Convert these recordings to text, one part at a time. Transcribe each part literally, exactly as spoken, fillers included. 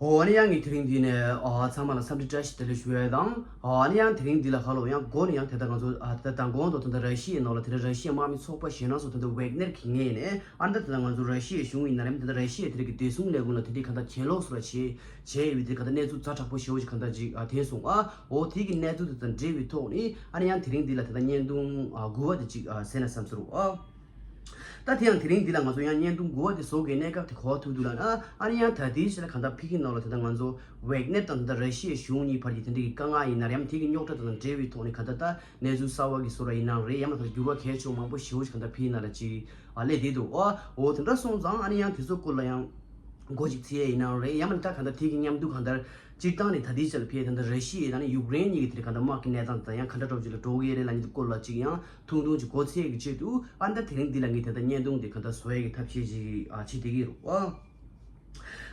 ཨོ་ཨ་ནི་ཡང་ངས་དེ་རིང་འདི་ནས་ཨ་ཚང་མ་ལ་འཚམས་འདྲི་བཀྲ་ཤིས་བདེ་ལེགས་ཞུ་ཡས་དང་། ཨ་ནི་ཡང་དེ་རིང་འདི་ལ་ཁ་ལོ་ཡང་འགོ་ནས་ཡང་དེ་ལྟར་ང་ཚོ་ཨ་དེ་ལྟར་མདང་དགོང་དུ་དེ་ལྟར་ར་ཤི་ཡའི་ནང་ལ་དེ་ལྟར་ར་ཤི་ཡའི་དམག་མི་ཚོགས་པ་གཞན་རྣམས་སུ་དེ་ལྟར་ཝེག་ནེར་གྱི་ངོས་ནས་ཨ་ནི་ད་དེ་ལྟར་ང་ཚོ་ར་ཤི་ཡའི་གཞུང་ཡིན་ན་རེད། དེ་ལྟར་ར་ཤི་ཡའི་དེ་རིང་གི་བདེ་སྲུང་ལས་ཁུངས་ལ་དེ་འདྲའི་གང་ལྟར་གྱེན་ལོག་སོགས་ལ་བྱེད་བྱས་ཡོད་པའི་དེ་གང་ལྟར་གནས་ཚུལ་ཛ་དྲག་པོ་ཞེ་པོ་ཅིག་གང་ལྟར་ཅིག་ཨ་ཐོན་སོང་། ཨ་འོ་དེ་གི་གནས་ཚུལ་དེ་དང་འབྲེལ་བའི་ཐོག་ནས་ཨ་ནི་ཡང་དེ་རིང་འདི་ལ་དེ་ལྟར་བརྙན་ཐུང་ཨ་དགུ་པ་དེ་ཅིག་ཨ་གསན་ན་བསམ་ཟེར་རོ། ཨ། ད་དེ་ཡང་དེ་རིང་འདི་ལ་ང་ཚོ་ཡང་བརྙན་ཐུང་དགུ་པ་དེ་བཟོ་དགོས་གནད་འགག་དེ་ག་པར་ཐུག་འདུག་ལབ་ན། ཨ་ནི་ཡང་ད་ལྟའི་ཆ་ལ་གང་ལྟར་ཕ་གིའི་ནང་ལ་དེ་ལྟར་ང་ཚོ་ཝེག་ནེར་དང་དེ་ལྟར་ར་ཤི་ཡའི་གཞུང་གཉིས་བར་གྱི་དེ་འདྲའི་གི་དཀའ་ངལ་ཡིན་ན་རེད། ཡང་དེ་གི་རྙོག་དྲ་དང་འབྲེལ་བའི་ཐོག་ནས་གང་ལྟར་ད་གནས་ཚུལ་གསར་བ་གི་བཟོ་འདྲ་ཡིན་ན་རེད། ཡང་ན་གང་ལྟར་འགྱུར་བ་གལ་ཆེ་བོ་མང་པོ་ཞེ་པོ་ཞིག་གང་ལྟར་ཕ་གིའི་ནང་ལ་ཅིག་ཨ་སླེབས་བསྡད་འདུག། ཨ་འོ་དེ་འདྲ་སོང་ཙང་ཨ་ནི་ཡང་དེ་ཚོ་སྐོར་ལ་ཡང་འགོ་ཅིག་ཚིག་ཡས་ཡིན་ན་རེད། ཡང་མིན་ད་གང་ལྟར་དེ་གི་མཉམ་དུ་གང་ལྟར་སྤྱིར་བཏང་ནས་ད་ལྟའི་ཆ་ལ་ཕ་གི་དེ་འདྲ་ར་ཤི་ཡའི་ད་ནི་ཡུཀ་རེན་གཉིས་ཀྱི་དེ་གང་ལྟར་དམག་གི་གནས་སྟངས་དང་ཡང་ག་འདྲ་འདྲ་བོ་ཅིག་ལ་འགྲོ་གི་ཡོད་རེད་ལབ་མཁན་དེ་སྐོར་ལ་ཅིག་ཡང་ཐུང་ཐུང་ཅིག་མགོ་ཚོས་ཀྱི་ཆེད་དུ་ཨ་ནི་ད་དེ་རིང་འདི་ལ་ངས་དེ་ལྟར་བརྙན་ཐུང་དེ་གང་ལྟར་བཟོ་ཡས་ཀྱི་ཐབས་ཤེས་ཅིག་ཨ་བྱེད་བསྡད་ཀྱི་ཡོད་རེད།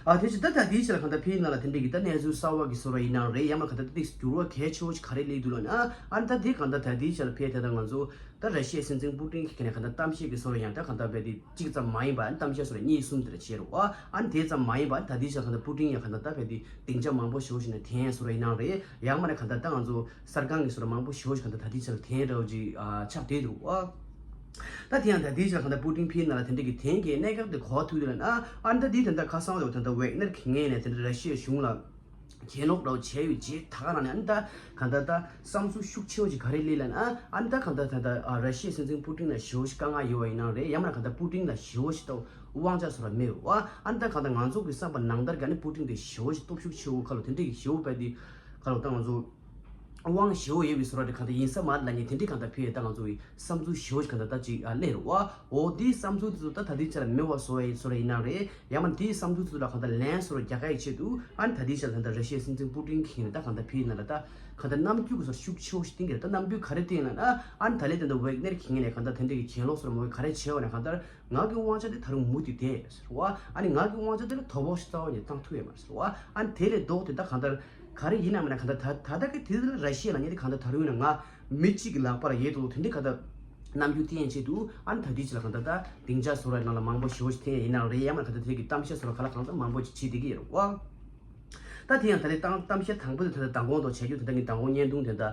ཨ་དེ་བཞིན་ད་ད་ལྟའི་ཆ་ལ་གང་ལྟར་ཕ་གིའི་ནང་ལ་དེ་འདྲའི་གི་ད་གནས་ཚུལ་གསར་བ་གི་བཟོ་འདྲ་ཡིན་ན་རེད། ཡང་མིན་གང་ལྟར་ད་ལྟའི་འགྱུར་བ་གལ་ཆེ་བོ་ཞིག་ག་རེ་སླེབས་འདུག་ལབ་ན། ཨ་ནི་ད་དེ་གང་ལྟར་ད་ལྟའི་ཆ་ལ་ཕ་གི་ད་ལྟ་ང་ཚོ་ད་ར་ཤི་ཡའི་སྲིད་འཛིན་པུ་ཏིན་གྱི་ཁ་ནས་གང་ལྟར་གཏམ་བཤད་ཀྱི་བཟོ་འདྲ་ཡང་ད་གང་ལྟར་རྦད་དེ་གཅིག་ཙམ་མ་ཡིན་པ་ཨ་ནི་གཏམ་བཤད་བཟོ་འདྲ་གཉིས་གསུམ་དེ་འདྲ་བྱས་རེད་པ། ཨ་ནི་དེ་ཙམ་མ་ཡིན་པ་ཨ་ནི་ད་ལྟའི་ཆ་ལ་གང་ལྟར་པུ་ཏིན་ཡང་གང་ལྟར་ད་རྦད་དེ་སྡིངས་ཆ་མང་པོ་ཞེ་པོ་ཞིག་ནས་འཐེན་བཟོ་འདྲ་ཡིན་ན་རེད། ཡང་མིན་ན་གང་ལྟར་ད་ང་ཚོ་གསར་ཁང་གི་བཟོ་འདྲ་མང་པོ་ཞེ་པོ་ཞིག་གང་ལྟར་ད་ལྟའི་ཆ་ལ་འཐེན་འདྲ་བོ་ཅིག་ཨ་ཆགས་བསྡད་འདུག་པ། ད་དེ་ཡང་ད་ལྟའི་ཆ་ལ་གང་ལྟར་པུ་ཏིན་ཕ་གིའི་ནང་ལ་དེ་འདྲ་གི་འཐེན་གྱི་གནད་འགག་དེ་ག་པར་ཐུག་འདུག་ལབ་ན། ཨ་ནི་ད་དེ་ད་ལྟ་ཁ་སང་ལོ་ད་ལྟ་ཝེག་ནེར་གྱི་ངོས་ནས་དེ་འདྲ་ར་ཤི་ཡའི་གཞུང་ལ་གྱེན་ལོག་འདྲ་བོ་བྱས་ཡོད་རྗེས་ད་ག་རང་ནས་ཨ་ནི་ད་གང་ལྟར་ད་བསམ་ཚུལ་ཤུགས་ཆེ་བོ་ཞིག་ག་རེ་སླེབས་ལབ་ན། ཨ་ནི་ད་གང་ལྟར་ད་ལྟ་ཨ་ར་ཤི་ཡའི་སྲིད་འཛིན་པུ་ཏིན་ལ་ཞེ་པོ་ཞིག་དཀའ་ངལ་ཡོད་པ་ཡིན་ན་རེད། ཡང་མིན་ན་གང་ལྟར་པུ་ཏིན་ལ་ཞེ་པོ་ཞིག་ད་དབང་ཆ་བཟོ་འདྲ་མེད་པ། ཨ་ནི་ད་གང་ལྟར་ང་ཚོ་གི་བསམ་པ་ནང་ལྟར་གྱི་ཨ་ནི་པུ་ཏིན་དེ་ཞེ་པོ་ཞིག་སྟོབས་ཤུགས་ཆེ་བོ་ཁ་ལོ་དེ་འདྲ་གི་ཞེ་པོ་རྦད་དེ་ཁ་ལོ་ད་ང་ཚོ་དབང་ཞེ་པོ་ཡོད་པའི་བཟོ་འདྲ་དེ་གང་ལྟར་ཡིན་ས་མ་རེད་ལབ་མཁན་དེ་འདྲའི་གང་ལྟར་ཕ་གིའི་ད་ང་ཚོ་གི་བསམ་ཚུལ་ཞེ་པོ་ཞིག་གང་ལྟར་ད་ཅིག་ཨ་སླེབས་རེད་པ། འོ་དེའི་བསམ་ཚུལ་དེ་ཚོ་ད་ད་ལྟའི་ཆ་ལ་མེད་པ་བཟོ་ཡ་བཟོ་འདྲ་ཡིན་ན་རེད། ཡང་མིན་དེའི་བསམ་ཚུལ་དེ་ཚོ་ལ་གང་ལྟར་ལན་བཟོ་འདྲ་རྒྱག་ག་ཡི་ཆེད་དུ་ཨ་ནི་ད་ལྟའི་ཆ་ལ་ད་ལྟ་ར་ཤི་ཡའི་སྲིད་འཛིན་པུ་ཏིན་གྱིས་ནི་ད་གང་ལྟར་ཕ་གིའི་ནང་ལ་ད་གང་ལྟར་རྣམ་འགྱུར་གྱི་བཟོ་འདྲ་ཤུགས་ཆེ་བོ་ཞིག་བསྟན་གྱི་རེད། ད་རྣམ་འགྱུར་ག་རེ་བསྟན་ལབ་ན། ཨ་ནི་ད་ལན་ད་ལྟ་ཝེག་ནེར་གྱི་ངོས་ནས་གང་ལྟར་དེ་འདྲ་གི་གྱེན་ལོག་བཟོ་འདྲ་མང་པོ་ག་རེ་བྱས་པ་ན། གང་ལྟར་ང་གི་དབང་ཆ་དེ་ད་རུང་མུ་མཐུད་བསྡད་ཟེར་བ། ཨ་ནི་ང་གི་དབང་ཆ་དེ་ལ་དོ་ཕོག་ཞིག་རྩ་བ་ནས་བཏང་ཐུབ་ཡོད་མ་རེད་ཟེར་བ། ཨ་ནི་དེ་ལས་ལྡོག་སྟེ་ད་གང་ལྟར་ག་རེ་ཡིན་ནམ་མིན་ན་གང་ལྟར་ད་ད་ལྟ་གི་དེ་ལ་ར་ཤི་ཡ་ལབ་མཁན་དེ་གང་ལྟར་ད་རུང་ཡིན་ན་ང་མི་གཅིག་གི་ལག་པ་ལ་ཡོད་དོ་དེ་འདྲའི་གང་ལྟར་རྣམ་འགྱུར་བསྟན་ཆེད་དུ། ཨ་ནི་ད་ལྟའི་ཆ་ལ་གང་ལྟར་ད་སྡིངས་ཆ་བཟོ་འདྲ་ནང་ལ་མང་པོ་ཞེ་པོ་ཞིག་འཐེན་ཡིན་ན་རེད། ཡང་མིན་གང་ལྟར་དེ་གི་གཏམ་བཤད་བཟོ་འདྲ་ག་ལ་གང་ལྟར་མང་པོ་ཞིག་བྱེད་བསྡད་ཀྱི་ཡོད་རེད་པ། ད་དེ་ཡང་ད་ལྟའི་གཏམ་གཏམ་བཤད་དང་པོ་དེ་ད་ལྟ་མདང་དགོང་དང་བྱ་རྒྱུ་དེ་འདྲ་ངས་མདང་དགོང་བརྙན་ཐུང་དེ་འདྲ་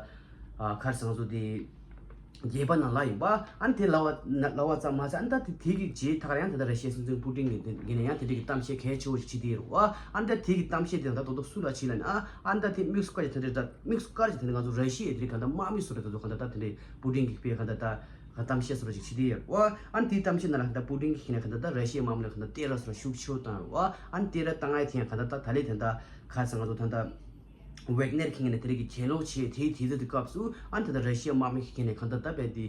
ཨ་ག་རེ་ཟེར་ང་ཚོ་དེ་རྒྱས་པ་ནང་ལབ་ཡིན་པ། ཨ་ནི་དེ་ལབ་པ་ན་ལབ་པ་ཙམ་མ་ཟད། ཨ་ནི་ད་དེ་དེ་གི་རྗེས་ད་ག་ཡང་ད་ལྟ་ར་ཤི་ཡའི་སྲིད་འཛིན་པུ་ཏིན་གྱི་དེ་གི་ནས་ཡང་དེ་འདྲ་གི་གཏམ་བཤད་གལ་ཆེ་བོ་ཞིག་བྱེད་བསྡད་ཡོད་རེད་པ། ཨ་ནི་ད་དེ་གི་གཏམ་བཤད་དེ་ད་ད་དུང་སུ་ལ་བྱས་ལབ་ན། ཨ་ནི་ད་དེ་དམིགས་སུ་བཀར་བྱས་དེ་འདྲ་ད་དམིགས་སུ་བཀར་བྱས་དེ་འདྲ་ང་ཚོ་ར་ཤི་ཡའི་དེ་རིང་གང་ལྟར་དམག་མི་ཚོ་རེད། ད་དུང་གང་ལྟར་ད་དེ་འདྲའི་པུ་ཏིན་གྱི་དཔེ་གང་ལྟར་ད་གཏམ་བཤད་བཟོ་འདྲ་ཞིག་བྱེད་བསྡད་ཡོད་རེད་པ། ཨ་ནི་དེའི་གཏམ་བཤད་ནང་ལ་གང་ལྟར་པུ་ཏིན་གྱིས་ནས་གང་ལྟར་ད་ར་ཤི་ཡའི་དམག་མི་ལ་གང་ལྟར་བསྟོད་ར་བཟོ་འདྲ་ཤུགས་ཆེ་བོ་བཏང་ཡོད་རེད་པ། ཨ་ནི་བསྟོད་ར་བཏང་ཡ་དེ་ཡང་གང་ལྟར་ད་ད་ལན་ད་ལྟ་ག་རེ་ཟེར་ང་ཚོ་ད་ལྟ་ཝེག་ནེར་གྱི་ངོས་ནས་དེ་རིང་གི་གྱེན་ལོག་བྱས་དེའི་དུས་ཚོད་དེ་སྐབས་སུ། ཨ་ནི་ད་ལྟ་ར་ཤི་ཡའི་དམག་མི་གི་ངོས་ནས་གང་ལྟར་ད་རྦད་དེ་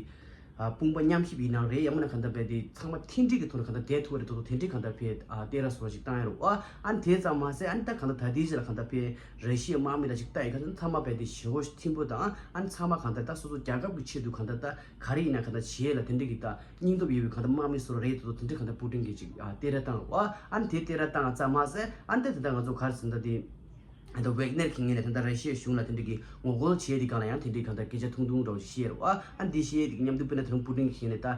ཨ་དཔུང་པ་མཉམ་གཤིབ་ཡིན་ནའང་རེད། ཡང་མིན་ན་གང་ལྟར་རྦད་དེ་ཚང་མ་མཐུན་སྒྲིལ་གྱི་ཐོག་ནས་གང་ལྟར་བསྡད་ཐུབ་པ་རེད། ད་དུང་དེ་འདྲའི་གང་ལྟར་ཕར་ཨ་བསྟོད་ར་བཟོ་འདྲ་ཞིག་བཏང་ཡོད་རེད་པ། ཨ་ནི་དེ་ཙམ་མ་ཟད། ཨ་ནི་ད་གང་ལྟར་ད་ལྟའི་ཆ་ལ་གང་ལྟར་ཕར་ར་ཤི་ཡའི་དམག་མི་ལ་ཞིག་ལྟ་ཡི་ག་ཚོད་ཚང་མ་རྦད་དེ་ཞེ་པོ་ཞིག་ཐིམ་པོ་དང་། ཨ་ནི་ཚང་མ་གང་ལྟར་ད་སོ་སོ་རྒྱལ་ཁབ་ཀྱི་ཆེད་དུ་གང་ལྟར་ད་ག་རེ་ཡིན་ན་གང་ལྟར་བྱེད་ཡས་ལ་དེ་འདྲའི་གི་ད་སྙིང་སྟོབས་ཡོད་པའི་གང་ལྟར་དམག་མི་བཟོ་འདྲ་རེད། ད་དུང་དེ་འདྲའི་གང་ལྟར་པུ་ཏིན་གྱིས་ཅིག་ཨ་བསྟོད་ར་བཏང་རེད་པ། ཨ་ནི་དེ་བསྟོད་ར་བཏང་ཙམ་མ་ཟད། ཨ་ནི་ད་དེ་ད་ང་ཚོ་ག་རེ་ཟེར་ད་དེ། ད་ཝེག་ནེར་གྱི་ངོས་ནས་ད་ལྟ་ར་ཤི་ཡའི་གཞུང་ལ་དེ་འདྲ་གི་ངོ་རྒོལ་བྱས་དེ་སྒང་ལ་ཡང་དེ་འདྲའི་གང་ལྟར་སྐད་ཆ་ཐུང་ཐུང་འདྲ་བོ་ཞིག་བཤད་རེད་པ། ཨ་འདི་བཤད་དེ་མཉམ་དུ་དཔེར་ན་དེ་རིང་པུ་ཏིན་གྱི་ངོས་ནས་ད་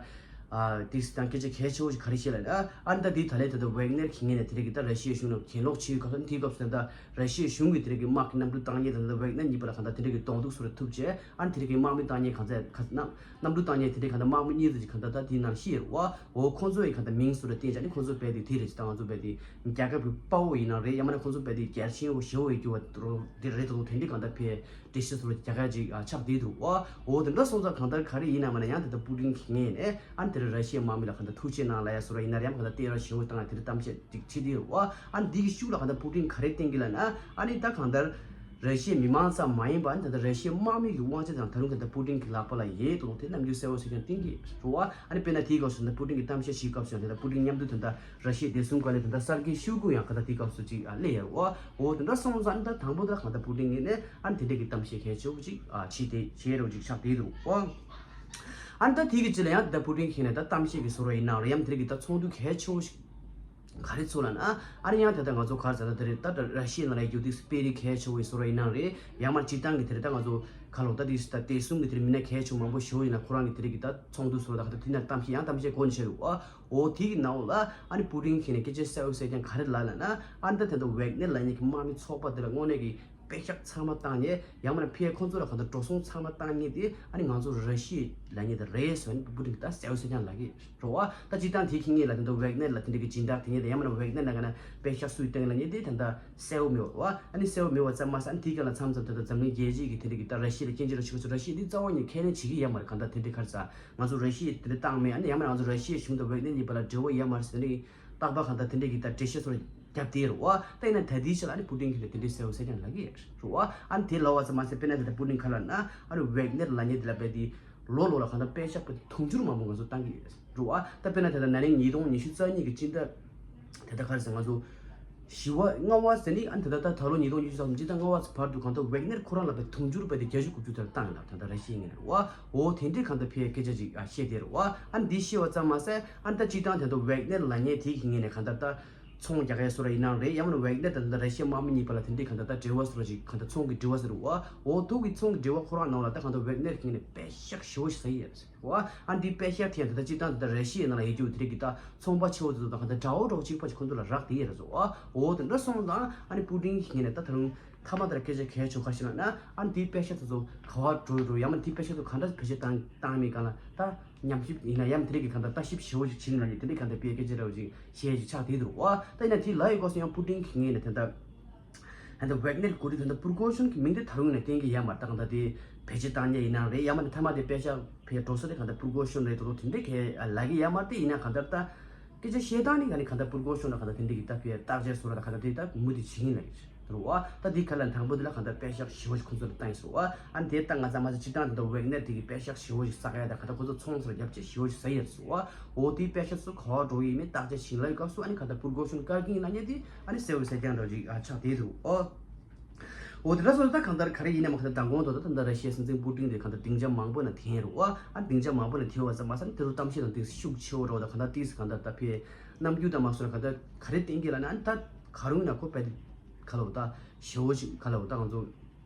ཨ་དེ་སི་དང་སྐད་ཆ་གལ་ཆེ་བོ་ཞིག་ག་རེ་བཤད་ལབ་ན། ཨ་ནི་ད་འདི་ད་ལན་ད་ལྟ་ཝེག་ནེར་གྱི་ངོས་ནས་དེ་འདྲ་གི་ད་ར་ཤི་ཡའི་གཞུང་ལ་གྱེན་ལོག་བྱེད་ཡོད་སྐབས་སུ། ཨ་ནི་དེའི་སྐབས་སུ་ད་ལྟ་ར་ཤི་ཡའི་གཞུང་གིས་དེ་འདྲ་གི་དམག་གི་གནམ་གྲུ་བཏང་མཁན་དང་ད་ལྟ་ཝེག་ནེར་གཉིས་བར་ལ་གང་ལྟར་དེ་འདྲ་གི་གདོང་ཐུག་བཟོ་འདྲ་ཐུག་བྱས། ཨ་ནི་དེ་འདྲ་གི་དམག་མི་བཏང་མཁན་གང་ཚད་ག་གནམ་གནམ་གྲུ་བཏང་མཁན་དེ་འདྲའི་གང་ལྟར་དམག་མི་གཉིས་ཙམ་ཅིག་གང་ལྟར་ད་དེའི་ནང་ཤི་ཡོད་རེད་པ། འོ་ཁོང་ཚོ་ཡི་གང་ལྟར་མིང་བཟོ་འདྲ་བསྟན་བྱས། ཨ་ནི་ཁོང་ཚོ་རྦད་དེ་དེ་རེད་ཅེས་ད་ང་ཚོ་རྦད་དེ་རྒྱལ་ཁབ་ཀྱི་དཔའ་བོ་ཡིན་ནའང་རེད། ཡང་མིན་ན་ཁོང་ཚོ་རྦད་དེ་རྒྱལ་ཆེན་པོ་ཞེ་པོ་ཡི་གྱུར་བ་དེ་རེད། ད་དེ་འདྲའི་གང་ལྟར་ཕར་འགྲེལ་བཤད་བཟོ་འདྲ་རྒྱག་ཡ་ཅིག་ཨ་ཆགས་བསྡད་འདུག་པ། འོ་དེ་འདྲ་སོང་ཙང་གང་ལྟར་ག་རེ་ཡིན་ནའང་མིན་ནའང་ཡང་དེ་ལྟར་པུ་ཏིན་གྱི་ངོས་ནས་ཨ་ནི་དེ་རིང་ར་ཤི་ཡའི་དམག་མི་ལ་གང་ལྟར་ཐུགས་རྗེ་གནང་ལབ་ཡ་བཟོ་འདྲ་ཡིན་ནའང་རེད། ཡང་གང་ལྟར་བསྟོད་ར་ཞེ་པོ་བཏང་ཡ་དེ་འདྲ་གཏམ་བཤད་ཅིག་བྱེད་བསྡད་ཡོད་རེད་པ། ཨ་ནི་འདི་གི་ཤུགས་ལ་གང་ལྟར་པུ་ཏིན་ག་རེ་བསྟན་གྱི་ལབ་ན། ཨ་ནི་ད་གང་ལྟར་ར་ཤི་ཡའི་མི་མང་ཙམ་མ་ཡིན་པ། ཨ་ནི་ད་ལྟ་ར་ཤི་ཡའི་དམག་མི་གི་དབང་ཆ་དང་ད་རུང་གང་ལྟར་པུ་ཏིན་གྱི་ལག་པ་ལ་ཡོད་དོ་དེ་རྣམ་འགྱུར་གསལ་པོ་བཟོས་ཀྱང་བསྟན་གྱི་རེད་པ། ཨ་ནི་དཔེར་ན་དེའི་སྐབས་སུ་ད་པུ་ཏིན་གྱི་གཏམ་བཤད་བྱེད་སྐབས་སུ་ཡང་དེ་ལྟར་པུ་ཏིན་མཉམ་དུ་ད་ལྟ་ར་ཤི་ཡའི་བདེ་སྲུང་བཀའ་བློན་ད་ལྟ་སར་གྷེ་ཤོའི་གུ་ཡང་གང་ལྟར་དེའི་སྐབས་སུ་ཅིག་ཨ་སླེབས་ཡོད་རེད་པ། འོ་དེ་འདྲ་སོང་ཙང་ཨ་ནི་ད་དང་པོ་ད་གང་ལྟར་པུ་ཏིན་གྱི་ངོས་ནས་ཨ་ནི་དེ་འདྲའི་གི་གཏམ་བཤད་གལ་ཆེ་བོ་ཅིག་ཨ་བྱས་ཏེ་བྱས་རོགས་ཅིག་ཆགས་བསྡད་འདུག་པ། ཨ་ནི་ད་དེ་གི་རྗེས་ལ་ཡང་ད་པུ་ཏིན་གྱི་ངོས་ནས་ད་གཏམ་བཤད་ཀྱི་བཟོ་འདྲ་ཡིན་ནའང་རེད། ཡང་དེ་རིང་གི་ད་ཚོགས་འདུ་གལ་ཆེ་བོ་ཞིག་ག་རེ་ཚོགས་ལབ་ན། ཨ་ནི་ཡང་ད་ལྟ་ང་ཚོ་ག་རེ་ཟེར་ན་དེ་རིང་ད་ར་ཤི་ཡའི་ནང་ལ་ཡོད་དུས་དཔོན་རིགས་གལ་ཆེ་བོ་ཡི་བཟོ་འདྲ་ཡིན་ནའང་རེད། ཡང་མིན་སྤྱིར་བཏང་གི་དེ་རིང་ད་ང་ཚོ་ ཁ་ལོ་ད་དེ་ད་དེ་གསུམ་གྱི་དེར་མི་སྣ་གལ་ཆེ་མང་པོ་ཞིག་ཡིན་ན་ཁོ་རང་གི་དེ་རིགས་ཀྱི་ད་ཚོགས་འདུ་སོགས་ད་ཁ་ད་དེ་ན་གཏམ་བཤད་ཡང་གཏམ་བཤད་གོ་ནས་བཤད་འདུག་ཨ། འོ་དེ་གི་ནང་ལ་ཨ་ནི་པུ་ཏིན་གྱིས་ནས་སྐད་ཆ་གསལ་པོ་གསལ་རྐྱང་ག་རེ་ལབ་ལབ་ན། ཨ་ནི་ད་ད་ད་ཝེག་ནེར་ལབ་མཁན་གྱི་དམག་མི་ཚོགས་པ་དེ་ལ་དངོས་གནས་ཀྱི་པད་ཤག་ཚང་མ་བཏང་ནས་ཡང་མིན་ན་ཕར་ཁོང་ཚོ་ལ་གང་ལྟར་འགྲོ་སོང་ཚང་མ་བཏང་མཁན་དེ་ཨ་ནི་ང་ཚོ་ར་ཤི་ཡ་ལབ་མཁན་དེ་རེད་ཟེར་ནས་པུ་ཏིན་གྱིས་ད་གསལ་པོ་གསལ་རྐྱང་ལབ་ཀྱི་རེད་བ། ད་སྤྱིར་བཏང་དེ་ཁྱེད་ངེད་ལ་ད་ད་ཝེག་ནེར་ལ་དེ་འདྲ་གི་སྦྱིན་བདག་དེ་ངེད་ད་ཡང་མིན་ན་ཝེག་ནེར་ལ་ག་ན་པད་ཤག་སུས་བཏང་ལབ་མཁན་དེ་ད་ད་གསལ་པོ་མེད་པ་རེད་བ། ཨ་ནི་གསལ་པོ་མེད་པ་ཙམ་མ་ཟད་ཨ་ནི་དེའི་སྒང་ལ་མཚམས་མཚམས་ད་ད་འཛམ་གླིང་རྒྱལ་སྤྱི་གི་དེ་འདྲ་གི་ད་ར་ཤི་ཡ་ལ་སྐྱོན་བརྗོད་ར་ཤི་ཡ་ཆེ་ཤོས་ར་ཤི་ཡ་དེ་རྩ་བ་ཉིད་ཁས་ལེན་བྱེད་ཀྱི་ཡོད་མ་རེད། གང་ལྟར་དེ་འདྲའི་ཁར་ས་ང་ཚོ་ར་ཤི་ཡ་དེ་འདྲ་བཏང་མེད། ཨ་ནི་ཡང་མིན་ན་ང་ཚོ་ར་ཤི་ཡ་གཞུང་དང་ཝེག་ནེར་གཉིས་བར་ལ་འབྲེལ་བ་ཡོད་མ་རེད་ཟེར་ནས་རྟག་པར་གང་ལྟར་དེ་འདྲའི་གི་ད་འགྲེལ་བཤད་སོགས་བརྒྱབ་བསྡད་རེད་བ། ད་ཡིན་ན་ད་ལྟའི་ཆ་ལ་ཨ་ནི་པུ་ཏིན་གྱིས་ལ་དེ་འདྲའི་གསལ་པོ་གསལ་རྐྱང་ལབ་ཀྱི་ཡོད་རེད་བ། ཨ་ནི་དེ་ལབ་པ་ཙམ་མ་ཟད་དཔེར་ན་ད་ལྟ་པུ་ཏིན་ག་ལབ་ན་ཨ་ནི་ཝེག་ནེར་ལབ་མཁན་དེ་ལ་རྦད་དེ་ལོ་ལོ་ལ་གང་ལྟར་པད་ཤག་པད་དུང་ཕྱུར་མང་པོ་ང་ཚོ་བཏང་གི་ཡོད་རེད་བ། ད་དཔེར་ན་ད་ལྟ་ན་ནིང་ཉིས་སྟོང་ཉི་ཤུ་རྩ་གཉིས་ཀྱི་སྤྱི་ཟླ་དེ་ད་ག་རེ་ཟེར་ང་ཚོ་བཞི་པ་ལྔ་པ་ཟེར་ནི་ཨ་ནི་ད་ལྟ་ད་ད་ལོ་ཉིས་སྟོང་ཉི་ཤུ་རྩ་གསུམ་སྤྱི་ཟླ་ལྔ་པ་ཚོ་བར་དུ་གང་ལྟར་ཝེག་ནེར་ཁོ་རང་ལ་པད་དུང་ཕྱུར་པད་དེ་བརྒྱད་ཅུ་དགུ་བཅུ་དེར་བཏང་ཡོད་ལ་ད་ལྟ་ར་ཤི་ཡའི་ངོས་ནས་རེད་བ། འོ་དེ་འདྲའི་གང་ལྟར་ཕར་སྐད་ཆ་ཅིག་ཨ་བཤད་བསྡད་རེད་བ། ཨ་ནི་འདི་བཤད་པ་ཙམ་མ་ཟད་ཨ་ནི་ད་སྤྱིར་བཏང་དེ་ད་ཝེག་ནེར་ལབ་མཁན་དེ་གི་ངོས་ནས་གང་ལྟར་ད་ཚོང་རྒྱག་ཡ་སོགས་ར་ཡིན་ནའང་རེད། ཡང་མིན་ན་ཝེག་ནེར་དང་ད་ར་ཤི་ཡ་དམག་མི་གཉིས་བར་ལ་དེ་འདྲའི་གང་ལྟར་ད་འབྲེལ་བ་སོགས་ར་ཅིག་གང་ལྟར་ཚོང་གི་འབྲེལ་བ་ཟེར་རེད་བ། འོ་དེ་གི་ཚོང་གི་འབྲེལ་བ་ཁོ་རང་ནང་ལ་ད་གང་ལྟར་ཝེག་ནེར་གི་ངོས་ནས་པད་ཤག་ཞེ་པོ་ཞིག་ཟ་ཡི་ཡོད་རེད། བ། ཨ་འདི་པད་ཤག་དེ་ཡང་ད་ལྟ་སྤྱིར་བཏང་དེ་ད་ར་ཤི་ཡའི་ནང་ལ་ཡོད་རྒྱུ་དེ་རིགས་ཀྱི་ད་ཚོང་པ་ཆེ་བོ་དེ་ཚོ་དང་གང་ལྟར་དགྲ་བོ་འདྲ་བོ་གཅིག་པ་ཞིག་ཁོང་ཚོ་ལ་རག་བསྡད་ཡོད་རེད་ཟེར་བ། འོ་དེ་འདྲ་སོང་ཙང་ཨ་ནི་པུ་ཏིན་གྱི་ངོས་ནས་ད་ད་རུང་མཐའ་མ་དེ་ལ་སྐད་ཆ་གལ་ཆེ་ཤོས་ག་རེ་ཞིག་ལབ་ན་ཨ་ནི་འདིའི་པད་ཤག་དེ་ཚོ་ག་པར་འགྲོ་འགྲོ་ཡང་མིན་དེའི་པད་ཤག་དེ་ཚོ་ག་འདྲ་བེད་སྤྱོད་བཏང་བཏང་མེད་གང་ལ་ད་ཉམས་ཞིབ་ཡིན་ན་ཡང་དེ་རིགས་ཀྱི་གང་ལྟར་ལྟ་ཞིབ་ཞེ་པོ་ཞིག་བྱེད་ཀྱི་ཡོད་ན་དེ་འདྲའི་གང་ལྟར་པའི་སྐད་ཆ་འདྲ་བོ་ཞིག་བཤད་ཀྱི་ཆགས་བསྡད་འདུག་བ། ད་ཡིན་ན་དེ་ལབ་ཡོད་སྐབས་སུ་ཡང་པུ་ཏིན་གྱི་ངོས་ནས་དེ་འདྲ། ད་ལྟ་ཝེག་ནེར་འགོ་ཁྲིད་ད་ལྟ་པུར་གོ་ཤོན་གྱི་མིང་དེ་ད་རུང་ནས་བསྟན་གྱི་ཡོད་མ་རེད། ད་གང་ལྟར་དེ་བེད་སྤྱོད་བཏང་མཁན་ཡིན་ནའང་རེད། ཡང་མིན་ན་མཐའ་མ་དེ་པད་ཤག་ཕར་འགྲོ་ས་དེ་གང་ལྟར་པུར་གོ་ཤོན་རེད་འདུག་དེ་འདྲ་གས་ལབ་ཀྱི་ཡོད་མ་རེད། དེ་ཡིན་ན་གང་ལྟར་ད་སྐད་ཆ་བཤད་སྟངས་ནི་ག་ནི་གང་ལྟར་པུར་གོ་ཤོན་ལ་གང་ལྟར་དེ་འདྲ་གི་ད་ཕར་བརྟག་དཔྱད་བཟོ་ར་ད་གང་ལྟར་དེ་ད་མུ་མཐུད་བྱེད་ཀྱི་ཡིན་ལབ་ཀྱི་རེད་བ། ད་དེ་ག་ལ་དང་པོ་དེ་ལ་གང་ལྟར་པད་ཤག་ཞེ་པོ་ཞིག་ཁོང་ཚོ་ལ་བཏང་ཡིན་ཟེར་བ། ཨ་ནི་དེ་ལྟ་ང་ཚང་མ་ཚོ་སྤྱིར་བཏང་དེ་འདྲ་ཝེག་ནེར་དེ་གི་པད་ཤག་ཞེ་པོ་ཞིག་བསགས་ཡ་ད་གང་ལྟར་ཁོང་ཚོ་ཚོང་ཟོག་རྒྱབ་ཆེ་ཞེ་པོ་ཞིག་ཟ་ཡི་ཡོད་ཟེར་བ། འོ་དེའི་པད་ཤག་ཚོ་ག་པར་འགྲོ་གི་ཡིན་མིན་བརྟག་དཔྱད་བྱེད་ལབ་ཡོད་སྐབས་སུ་ཨ་ནི་གང་ལྟར་པུར་གོ་ཤོན་བཀག་གི་ཡིན་ལབ་མཁན་དེ་ཨ་ནི་གསལ་པོ་གསལ་རྐྱང་འདྲ་བོ་ཅིག་ཨ་ཆགས་བསྡད་འདུག་ཨོ། འོ་དེ་འདྲ་སོང་ཙང་ད་གང་ལྟར་ག་རེ་ཡིན་ན་མ་གང་ལྟར་མདང་དགོང་དུ་ད་ད་ལྟ་ར་ཤི་ཡའི་སྲིད་འཛིན་པུ་ཏིན་དེ་གང་ལྟར་སྡིངས་ཆ་མང་པོ་ནང་ཐོན་རེད་བ། ཨ་སྡིངས་ཆ་མང་པོ་ནང་ཐོན་པ་ཙམ་མ་ཟད་དེ་ཚོ་གཏམ་བཤད་དང་དེ་ཤུགས་ཆེ་བོ་རེད་བ། ད་གང་ལྟར་ཏིས་གང་ལྟར་ད་ཕར་རྣམ་འགྱུར་དང་མ་སོང་ན་གང་ལྟར་ག་རེ་བསྟན་གྱི་ལབ་ན་ཨ་ནི་ད་ག་རུང་ན་ཁོ་དཔེ་དེ་ག་ལ་འོ་ད་ཞེ་པོ་ཞིག་ག་ལ་འོ་ད་ང་ཚོ་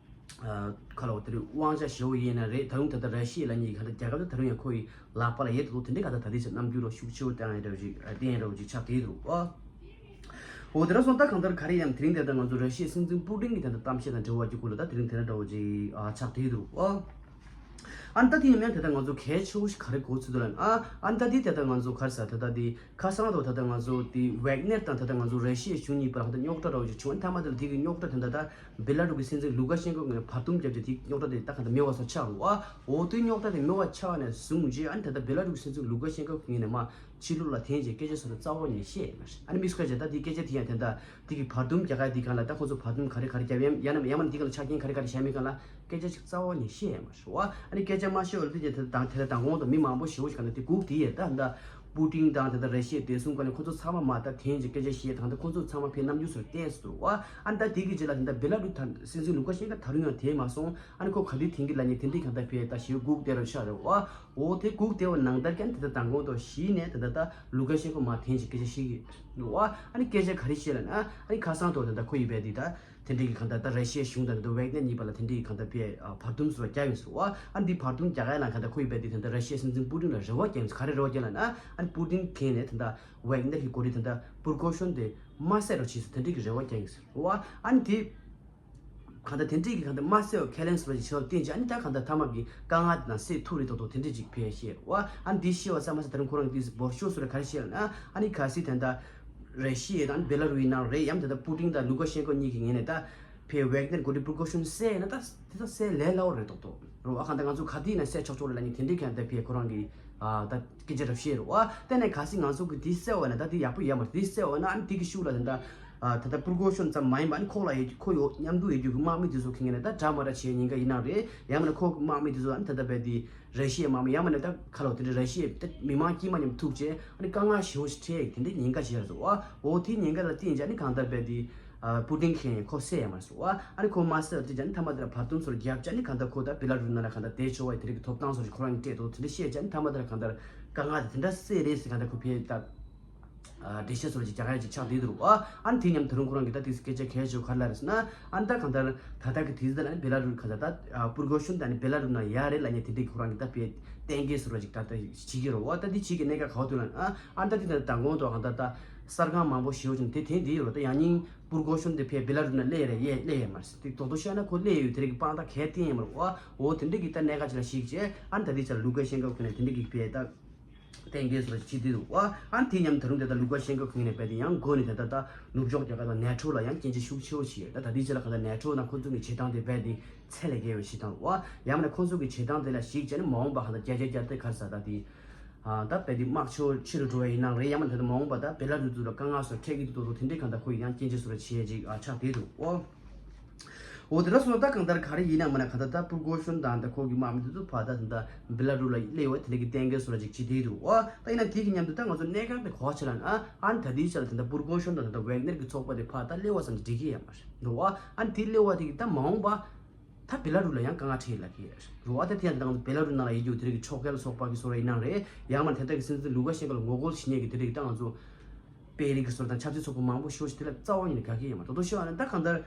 ཨ་ག་ལ་འོ་དེ་རིང་དབང་ཆ་ཞེ་པོ་ཡིན་ན་རེད། ད་རུང་ད་ལྟ་ར་ཤི་ཡ་ལབ་མཁན་གྱི་གང་ལྟར་རྒྱལ་ཁབ་དེ་ད་རུང་ཡང་ཁོ་ཡི་ལག་པ་ལ་ཡོད་འདུག་དེ་འདྲའི་གང་ལྟར་ད་ལྟའི་ཆར་རྣམ་འགྱུར་རོ་ཤུགས་ཆེ་བོ་བསྟན་ཡ་འདྲ་བོ་ཅིག་བསྟན་ཡ་འདྲ་བོ་ཅིག་ཆགས་བསྡད་འདུག་ཨ། འོ་དེ་འདྲ་སོང་ཙང་ད་གང་ལྟར་ག་རེ་ཡིན་ནམ་དེ་རིང་དེ་ལྟར་ང་ཚོ་ར་ཤི་ཡའི་སྲིད་འཛིན་པུ་ཏིན་གྱི་དེ་ལྟར་གཏམ་བཤད་དང་འབྲེལ་བ་གྱི་སྐོར་ལ་ད་དེ་རིང་དེ་འདྲ་འདྲ་བོ་ཅིག་ཨ་ཆགས་བསྡད་འདུག་ཨ། ཨ་ནི་ད་དེ་ཡིན་ན་དེ་ལྟར་ང་ཚོ་གལ་ཆེ་བོ་ཞིག་ག་རེ་གོ་ཚུལ་འདུག་ལབ་ན་ཨ་ཨ་ནི་ད་དེ་དེ་ལྟར་ང་ཚོ་ག་རེ་ཟེར་ད་ལྟ་དེ་ཁ་སང་དུ་ད་ལྟ་ང་ཚོ་དེ་ཝེག་ནེར་དང་ད་ལྟ་ང་ཚོ་ར་ཤི་ཡའི་གཞུང་གཉིས་བར་ལ་ད་རྙོག་དྲ་འདྲ་བོ་ཅིག་བྱུང་། ཨ་ནི་མཐའ་མ་དེ་ལ་དེ་གི་རྙོག་དྲ་དེ་ད་ད་བེ་ལ་རུ་གི་སྲིད་འཛིན་ལུ་ཀ་ཤན་ཀོ་ངོས་ནས་བར་འདུམ་བརྒྱབ་བྱས་དེ་རྙོག་དྲ་དེ་ད་གང་ལྟར་མེད་པ་བཟོ་ཆགས་རུ་ཨ། འོ་དེ་རྙོག་དྲ་དེ་མེད་པ་ཆགས་ནས་བཟུང་རྗེས་ཨ་ནི་ད་ལྟ་བེ་ལ་རུ་གི་སྲིད་འཛིན་ལུ་ཀ་ཤན་ཀོ་ངོས་ནས་མ། ཕྱི་ལོགས་ལ་འཐེན་བྱས་སྐད་ཆ་སོགས་ལ་རྩ་བ་ནས་བཤད་མ་རེད། ཨ་ནི་མི་སུ་ཁ་ཅིག་ད་དེའི་སྐད་ཆ་དེ་ཡང་དེ་འདྲ་དེ་གི་བར་འདུམ་རྒྱག་ག་དེ་གང་ལ་ད་ཁོ་ཚོ་བར་འདུམ་ག་རེ་ག་རེ་རྒྱབ་ཡམ་ཡང་ན་ཡང་མིན་དེ་གང་ལ་ཆ་རྐྱེན་ག་རེ་ག་རེ་བྱས་མེད་གང་ལ་སྐད་ཆ་ཅིག་རྩ་བ་ནས་བཤད་མ་རེད་བ། ཨ་ནི་སྐད་ཆ་མ་བཤད་བར་དུ་དེ་དེ་དང་དེ་ལ་དང་གོང་དུ་མི་མང་པོ་ཞེ་པོ་ཞིག་ག་ནས་དེ་སྒུག་དེ་ཡས་ད་ད་པུ་ཏིན་དང་དེ་ད་ར་ཤི་ཡ་དེ་གསུམ་ག་ནས་ཁོ་ཚོ་ཚང་མ་མ་ད་འཐེན་གྱི་སྐད་ཆ་བཤད་དང་ད་ཁོ་ཚོ་ཚང་མ་ཕའི་རྣམ་འགྱུར་སོགས་བསྟན་སོང་བ། ཨ་ནི་ད་དེ་གི་རྗེས་ལ་དེ་ད་བེ་ལ་རུ་ད་སྲིད་འཛིན་ལུ་ཀ་ཤན་ཀ་ད་རུང་ཡང་དེ་མ་སོང་། ཨ་ནི་ཁོ་ག་དུས་འཐེན་གྱི་ལབ་ནས་དེ་འདྲའི་གང་ལྟར་ཕའི་ད་ཞེ་པོ་སྒུག་བསྡད་ར་ཆགས་རེད་བ། འོ་དེ་སྒུག་བསྡད་པ་ནང་ལྟར་ཀྱང་དེ་ལྟར་མདང་དགོང་དུ་གཞི་ནས་དེ་ལྟར་ད་ལུ་ཀ་ཤན་ཀོ་མར་འཐེན་ཞིག་སྐད་ཆ་བཤད་ཀྱི་འདུག་བ། ཨ་ནི་སྐད་ཆ་ག་རེ་བཤད་ལབ་ན་ཨ་ནི་ཁ་སང་དུ་དེ་ལྟར་ཁོ་ཡིས་བས་དེ་ད་དེ་འདྲའི་གི་གང་ལྟར་ད་ར་ཤི་ཡའི་གཞུང་དང་དེ་ལྟར་ཝེག་ནེར་གཉིས་བར་ལ་དེ་འདྲའི་གི་གང་ལྟར་ཕའི་བར་འདུམ་སོགས་རྒྱག་ཡོད་ཟེར་བ། ཨ་ནི་དེ་བར་འདུམ་རྒྱག་ཡ་ལ་གང་ལྟར་ཁོ་ཡིས་བས་དེ་དེ་ལྟར་ར་ཤི་ཡའི་སྲིད་འཛིན་པུ་ཏིན་ལ་རེ་བ་བརྒྱབ་ཡོད་ཟེར། ག་རེ་རེ་བ་བརྒྱབ་ལབ་ན་ཨ་ནི་པུ་ཏིན་གན་ནས་དེ་ལྟར་ཝེག་ནེར་གྱི་འགོ་ཁྲིད་དེ་ལྟར་པུར་གོ་ཤོན་དེ་མ་བསད་རོགས་བྱེད་ཟེར་དེ་འདྲའི་གི་རེ་བ་བརྒྱབ་ཡོད་ཟེར་བ། ཨ་ནི་དེ། གང་ལྟར་དེ་འདྲའི་གི་གང་ལྟར་དམར་གསོད་ཁས་ལེན་ཟེར་བ་ཞིག་བྱས་པ་བརྟེན་ཅིག་ཨ་ནི་ད་གང་ལྟར་མཐའ་མ་གི་དཀའ་ངལ་དེ་དང་སེལ་ཐུབ་རེད་མདོག་མདོག་དེ་འདྲ་ཅིག་ཕེབས་བཤད་བ། ཨ་ནི་འདི་བཤད་པ་ཙམ་མ་ཟད་ད་རུང་ཁོ་རང་གིས་འདི་འབོར་ཤོག་སོགས་ལ་ག་རེ་བཤད་ལབ་ན་ཨ་ནི་གལ་སྲིད་ད་ལྟ་ར་ཤི་ཡ་དང་བེ་ལ་རུ་ཡི་ནང་རེད་ཡང་ད་ལྟ་པུ་ཏིན་དང་ལུ་ཀ་ཤན་ཀོ་གཉིས་ཀྱི་ངོས་ནས་ད་ཕེ་ཝེག་ནེར་འགོ་ཁྲིད་པུར་གོ་ཤོན་བསད་ན་ད་དེ་ད་བསད་ལས་སླ་བོ་རེད་མདོག་མདོག་རེད་བ། གང་ལྟར་ང་ཚོ་ག་དུས་ཡིན་ན་བསད་ཆོག་ཆོག་རེད་ལབ་མཁན་དེ་འདྲའི་གང་ལྟར་ཕེ་ཁོ་རང་གིས་ཨ་ད་སྐད་ཆ་རེ་བཤད་རེད་བ། དེ་ནས་གལ་སྲིད་ང་ཚོ་གིས་འདི་བསད་པ་ན་ད་འདི་ཡག་པོ་ཡོད་མ་རེད། འདི་བསད་པ་ན་ཨ་ནི་འདི་གི་ཤུགས་ལ་ད་ལྟ། ཨ་ད་ལྟ་པུར་གོ་ཤོན་ཙམ་མ་ཡིན་པ་ཨ་ནི་ཁོ་ལ་ཡོད་ཁོ་ཡོད་མཉམ་དུ་ཡོད་རྒྱུ་གི་དམག་མི་དེ་ཚོ་གི་ངོས་ནས་ད་འདྲ་མ་འདྲ་བྱས་ཉེན་ཁ་ཡིན་ན་རེད། ཡང་མིན་ན་ཁོ་གི་དམག་མི་དེ་ཚོ་ཨ་ནི་ད་ལྟ་བས་དེ་ར་ཤི་ཡའི་དམག་མི་ཡང་མིན་ན་ད་ཁ་ལོ་དེ་འདྲ་ར་ཤི་ཡའི་ད་མི་མང་དཀྱུས་མ་མཉམ་ཐུག་བྱས་ཨ་ནི་དཀའ་ངལ་ཞེ་པོ་ཞིག་འཕྲད་དེ་འདྲའི་ཉེན་ཁ་ཞིག་རེད་ཟེར་བ། འོ་དེའི་ཉེན་ཁ་ལ་བརྟེན་བྱས་ཨ་ནི་གང་ལྟར་བས་དེ་ཨ་པུ་ཏིན་གིས་ཁོ་བསད་ཡ་མ་རེད་ཟེར་བ། ཨ་ནི་ཁོ་མ་བསད་པ་དེ་བྱས་ཨ་ནི་མཐའ་མ་དེ་ལ་བར་འདུམ་སོགས་བརྒྱབ་བྱས་ཨ་ནི་གང་ལྟར་ཁོ་ད་བེ་ལ་རུ་ནང་ལ་གང་ལྟར་བསྡད་ཆོག་པ་དེ་འདྲའི་གི་ཐོབ་ཐང་སོགས་ཞིག་ཁོ་རང་གིས་སྤྲད་འདུག་དེ་འདྲ་བཤད་བྱས་ཨ་ནི་མཐའ་མ་དེ་ལ་གང་ལྟར་དཀའ་ངལ་དེ་དེ་འདྲ་སེལ་རེད་ཟེར་གང་ལྟར་ཁོ་ཕེ་ད། འགྲེལ་བཤད་བཟོ་འདྲ་ཅིག་རྒྱག་ཡ་ཅིག་ཆགས་བསྡད་འདུག་རོ། ཨ་ནི་དེ་མཉམ་དུ་རུང་ཁོ་རང་གིས་ད་དེ་སྐད་ཆ་གལ་ཆེ་བ་ག་རེ་ལབ་རེད་ཟེར་ན། ཨ་ནི་ད་གང་ལྟར་ད་ལྟ་གི་དུས་ཚོད་ལ་ནི་བེ་ལ་རུ་ག་ད་ད་པུར་གོ་ཤོན་ད་ནི་བེ་ལ་རུ་ནང་ཡོད་རེད་ལབ་མཁན་དེ་འདྲ་གི་ཁོ་རང་གིས་ད་དཔེ་གཏན་འཁེལ་བཟོ་འདྲ་ཅིག་ད་ལྟ་བྱེད་ཀྱི་རོ། ཨ་ད་དེ་བྱེད་ཀྱི་གནད་འགག་ག་པར་ཐུག་ལབ་ན། ཨ་ཨ་ནི་ད་དེ་ད་མདང་དགོང་དུ་གང་ལྟར་ད་གསར་ཁང་མང་པོ་ཞེ་པོ་ཅིག་དེ་དེ་འདི་ཡོད་རོ། ད་ཡང་སྙིང་པུར་གོ་ཤོན་དེ་ཕེ་བེ་ལ་རུ་ནང་སླེབས་རེད། ཡས་སླེབས་ཡས་མ་རེད། དེ་རྡོག་རྡོག་བཤད་ན་ཁོ་སླེབས་ཡོད། དེ་རིགས་ཀྱི་དཔང་རྟགས་གལ་གཏན་ཡས་མ་རེད། ཨོ་ཨོ་དེ་འདྲ་གི་ད་གནད་འགག་ཅིག་ལ་གཞིགས་བྱས། ཨ་ནི་ད་དེ་ཆ་ལ་ལུ་ཀ་ཤན་ཀོ་ཁོ་ནས་དེ་འདྲ་གི་ཕེ་ད་གཏན་འཁེལ་བཟོ་འདྲ་བྱེད་དེ་འདུག་བ། ཨ་ནི་དེ་མཉམ་ད་རུང་དེ་ལྟར་ལུ་ཀ་ཤན་ཀོ་ཁོང་ནས་རྦད་དེ་ཡང་འགོ་ནས་དེ་ལྟར་ད་ནུབ་ཕྱོགས་རྒྱལ་ཁབ་དང་ནེ་ཊོ་ལ་ཡང་སྐྱོན་བརྗོད་ཤུགས་ཆེ་བོ་བྱས་ཡོད། ད་ད་ལྟའི་ཆ་ལ་གང་ལྟར་ནེ་ཊོ་ནང་ཁོང་ཚོ་གི་བྱེད་སྟངས་དེ་རྦད་དེ་ཚད་ལས་བརྒལ་བའི་བྱེད་སྟངས་རེད་བ། ཡང་མིན་ན་ཁོང་ཚོ་གི་བྱེད་སྟངས་དེ་ལ་གཞིགས་བྱས་ནས་མ་འོངས་པ་གང་ལྟར་བརྒྱ་ཆ་བརྒྱ་དེ་ག་རེ་ཟེར་ད་དེ། ཨ་ད་རྦད་དེ་དམག་ཆེ་བོ་ཆེ་རུ་འགྲོ་བ་ཡིན་ན་རེད། ཡང་མིན་ན་ད་ལྟ་མ་འོངས་པ་ད་བེ་ལ་རུ་ཚོ་ལ་དཀའ་ངལ་སོགས་འཕྲད་ཀྱི་འདུག་དོ་དེ་འདྲའི་གང་ལྟར་ཁོ་ཡི་ཡང་སྐྱོན་བརྗོད་སོགས་ར་བྱེད་ཡས་ཅིག་ཨ་ཆགས་བསྡད་འདུག་ཨོ། འོ་དེ་འདྲ་སོང་ཙང་ད་གང་ལྟར་ག་རེ་ཡིན་ན་མིན་ན་གང་ལྟར་ད་པུར་གོ་ཤོན་དང་ད་ཁོ་གི་དམག་མི་དེ་ཚོ་ཕར་ད་ད་ལྟ་བེ་ལ་རུ་ལ་སླེབས་ཡོད། དེ་འདྲ་གི་གཏན་འཁེལ་བཟོ་འདྲ་ཅིག་བྱེད་བསྡད་འདུག་ཨོ། ད་ཡིན་ན་དེ་གི་མཉམ་དུ་ད་ང་ཚོ་གནད་འགག་དེ་ག་པར་ཆགས་ལབ་ན། ཨ་ནི་ད་ལྟའི་ཆ་ལ་ད་ལྟ་པུར་གོ་ཤོན་དང་ད་ལྟ་ཝེག་ནེར་གི་ཚོགས་པ་དེ་ཕར་ད་སླེབས་པ་ཙམ་གྱིས་འགྲིག་གི་ཡོད་མ་རེད་འདུག་ཨ། ཨ་ནི་དེ་སླེབས་པ་དེ་གི་ད་མ་འོངས་པ་ད་བེ་ལ་རུ་ལ་ཡང་དཀའ་ངལ་འཕྲད་ཡས་ལབ་ཀྱི་ཡོད་རེད་བ། ད་དེ་ཡང་ད་ང་ཚོ་བེ་ལ་རུ་ནང་ལ་ཡོད་རྒྱུ་དེ་རིགས་ཀྱི་ཕྱོགས་འགལ་ཚོགས་པ་གི་བཟོ་འདྲ་ཡིན་ནའང་རེད། ཡང་མིན་ད་ལྟ་གི་སྲིད་འཛིན་ལུ་ཀ་ཤན་ཀོ་ལ་ངོ་རྒོལ་བྱེད་མཁན་གྱི་དེ་རིགས་ད་ང་ཚོ་པེ་རིག་གི་བཟོ་འདྲ་དང་ཆབ་སྲིད་ཚོགས་པ་མང་པོ་ཞེ་པོ་ཞིག་དེ་ལ་རྩ་བ་ཉིད་ནས་དགའ་གི་ཡོད་མ་རེད། ད་དུང་བཤད་པ་ན་ད་གང་ལྟར་